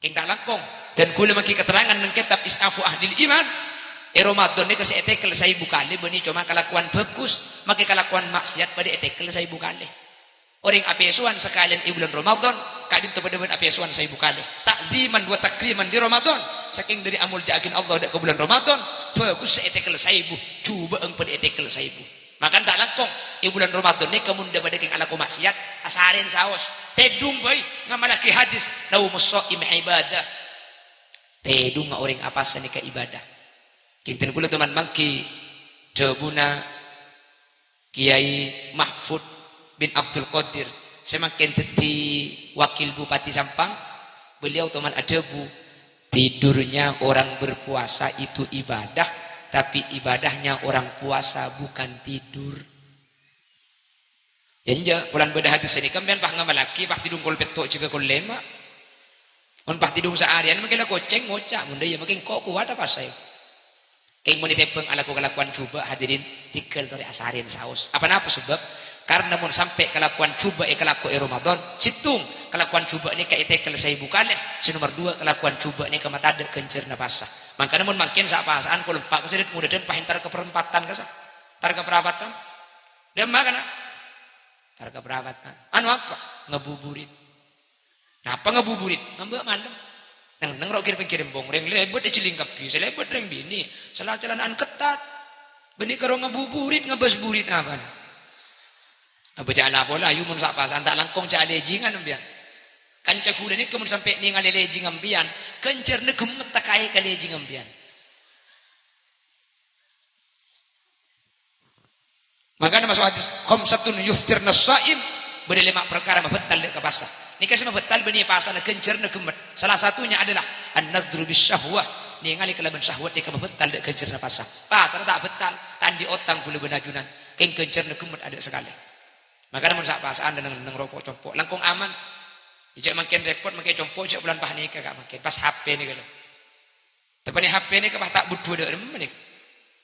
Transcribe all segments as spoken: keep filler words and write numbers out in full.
Kèng ta' langkong, dân kaulâ mangghi katerrangan neng kètab Is'afu Ahlil Iman. È Ramadan nèka sè ètèkel saèbu kalè bânnè coma kalakowan bhâghus, mangkè kalakowan ma'siyat padâ ètèkel saèbu kalè. Orèng apèsowan sakalèyan è bulân Ramadan, ka'dinto padâ bân apèsowan saèbu kalè. Ta'dhiman wa takriman li Ramadan. Sakèng dâri amoljâ'aghin Allah dâ' ka bulân Ramadan, bhâghus sè ètèkel saèbu, jhubâ'ân padâ ètèkel saèbu. Mangkana ta' langkong, è bulân Ramadan nèka mon dâ-padâ kèng alako ma'siyat, asarèn saos, tèdung bhâi, ngamallaghi hadis, "Naumus shaim ibadah." Tèdungnga orèng apasa nèka ibadah. Kèng dân kaulâ toman mangghi dhâbuna Kiai Mahfud bin Abdul Qadir, sè mangkèn dhâddhi Wakil Bupati Sampang, beliau toman adhâbu, "Tidurnya orang berpuasa itu ibadah, tapi ibadahnya orang puasa bukan tidur." Yâ, enjâ', polana bâdâ hadis sè nèka, sampèyan pas ngamallaghi, pas tèdung kol pètto' jâgâ kol lèma'. Mon pas tèdung saarèyan, mangkèn la kocèng ngoca', mon dâ' iyâ mangkèn ko-, kowat apa saè. Kèng mon ètèbâng alako kalakowan jhubâ', hadirin, tèghâl torè asarèn saos. Apa napa sabâb? Karna mon sampè' kalakowan jhubâ' èkalako è Ramadan, sèttong, kalakowan jhubâ' nèka ètèkel saèbu kalè, sè nomer duwâ', kalakowan jhubâ' nèka matadâ' ghânjhârânna pasa. Mangkana mon mangkèn sa'-pasa'an kol empa' ka sèdhât ngodâdhân pas entar ka perempatan kasa. Entar ka perapatan. Dâmma kana? Entar ka perapatan. Anu apa? Ngabuburit. Napa ngabuburit? Ngambâ' malem. Neng-neng ro' kèr-pèngkèrèn bhung, rèng lèbât èjhâlling kabbhi, sè lèbât rèng binè', sala-calana'an ketat. Bânnè karo ngabuburit, ngabâs burit apa? Abâ' jhâ' la pola, yu mon sa'-pasa'an ta' langkong jhâ' alèjingan sampèyan. Kanca ghulâ nèka mon sampè' nèngalè lèjing sampèyan, ghânjhârânna ghemmet ta' kaè ka lèjing sampèyan. Mangkana maso' hadis, "Khamsatun yuftirnas shaim," bâdâ lèma' parkara mabâttal dâ' ka pasa. Nèka sè mabâttal bânnè pasana ghânjhârânna ghemmet. Salah satunya adalah an-nadhru bisyahwah, nèngalè kalabân syahwat nèka mabâttal dâ' ghânjhârânna pasa. Pasana ta' bâttal, ta' andi' otang ghulâ bân ajunan, kèng ghânjhârânna ghemmet adâ' sakalè. Mangkana mon sa'-pasa'an neng-neng ropo' compo', langkong aman. Jhâ' mangkèn rèpot, mangkèn compo', jhâ' bulân pas nèka, Ka', mangkèn pas H P nèka lho. Tapè nè H P nèka pas ta' budhuwâ dâ' remma nèka.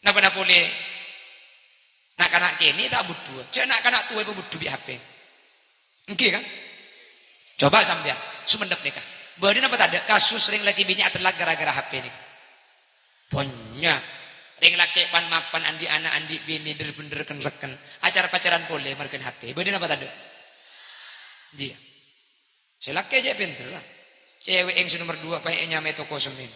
Napa-napa polè na'-kana' kènè' ta' budhuwâ. Jhâ' na'-kana' towa èpabudhu bi' H P. Èngghi, kan? Coba sampèyan, Songennep nèka. Bâdâ napa tadâ' kasus rèng lakè binè' atellak ghârâ-ghârâ H P nèka? Bânnya'. Rèng lakè' pan-mapan andi' ana', andi' binè, dhâr-bhendhâr kèn-sèkèn. Acar-pacaran polè marghâna H P. Bâdâ napa tadâ'? Jiyâ. Sè lakè' jhâ' pènterra. Cèwè'èng sè nomer duwâ' pas ènyamaè toko semèn.